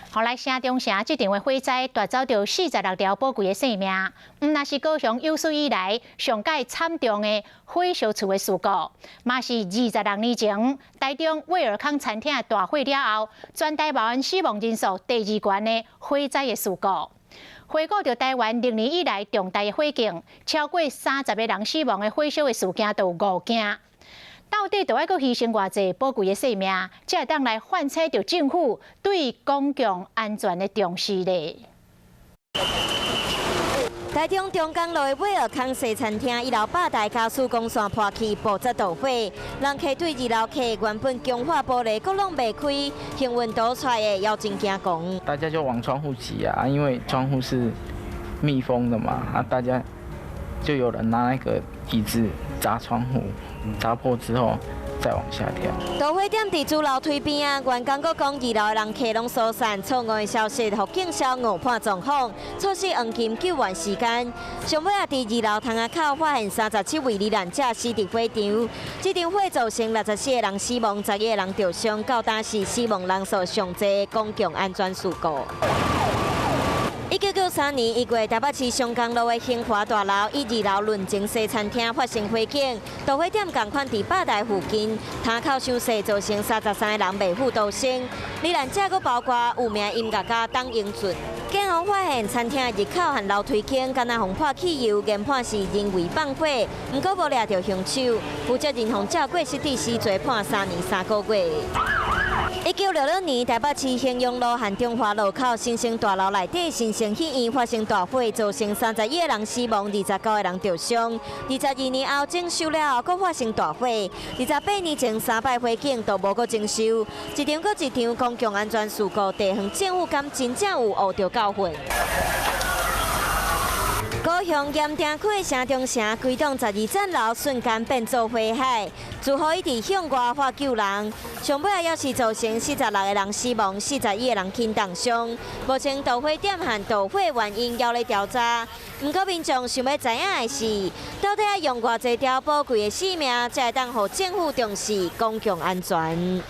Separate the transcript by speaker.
Speaker 1: 予來城中城這場的火災奪走著46條寶貴的性命，毋但是高雄有史以來上蓋慘重的火燒厝的事故，嘛是26年前台中威爾康餐廳大火了後，全台灣死亡人數第二懸的火災的事故。回顧著台灣歷年以來重大的火警，超過30個人死亡的火燒的事件都有五件。到底著愛閣犧牲偌濟寶貴的性命，才會當來喚醒著政府對公共安全的重視咧？
Speaker 2: 台中中港路的威爾康西餐廳一樓8台家私光線破去，爆炸導火，人客對二樓客原本強化玻璃閣攏袂開，幸運逃出來的猶真驚狂。
Speaker 3: 大家就往窗戶擠啊，因為窗戶是密封的嘛，啊，大家就有人拿那個椅子砸窗戶，砸破之後再往下跳。
Speaker 2: 導火點佇主樓梯邊仔，員工閣講二樓的人客攏疏散，錯誤的消息予警消誤判狀況，錯失黃金救援時間。上尾仔佇二樓窗仔口發現37位罹難者死佇火場，這場火造成64個人死亡，11個人著傷，到今是死亡人數上濟的公共安全事故。1993年1月，台北市松江路的興華大樓一二樓潤情西餐廳發生火警，導火點仝款佇吧台附近，窗口傷細，造成33個人未赴逃生。罹難者閣包括有名音樂家董英俊。警方發現餐廳入口和樓梯間敢若予潑汽油，研判是人為放火，毋過無掠著兇手。負責人予照過失致死罪判3年3個月。1966年，台北市興榮路和中華路口新生大樓內底新生戲院發生大火，造成31個人死亡，29個人著傷。22年後整修了後，閣發生大火。28年前三擺火警都無閣整修，一場閣一場公共安全事故，地方政府敢真正有學著教訓？高雄鹽埕區城中城，規棟12層樓瞬間變做火海，自予一直向外發救人，上尾仔猶是造成46個人死亡，41個人輕重傷。目前導火點和導火原因猶咧調查。毋過民眾想欲知影的是，到底愛用偌濟條寶貴的性命，才會當予政府重視公共安全？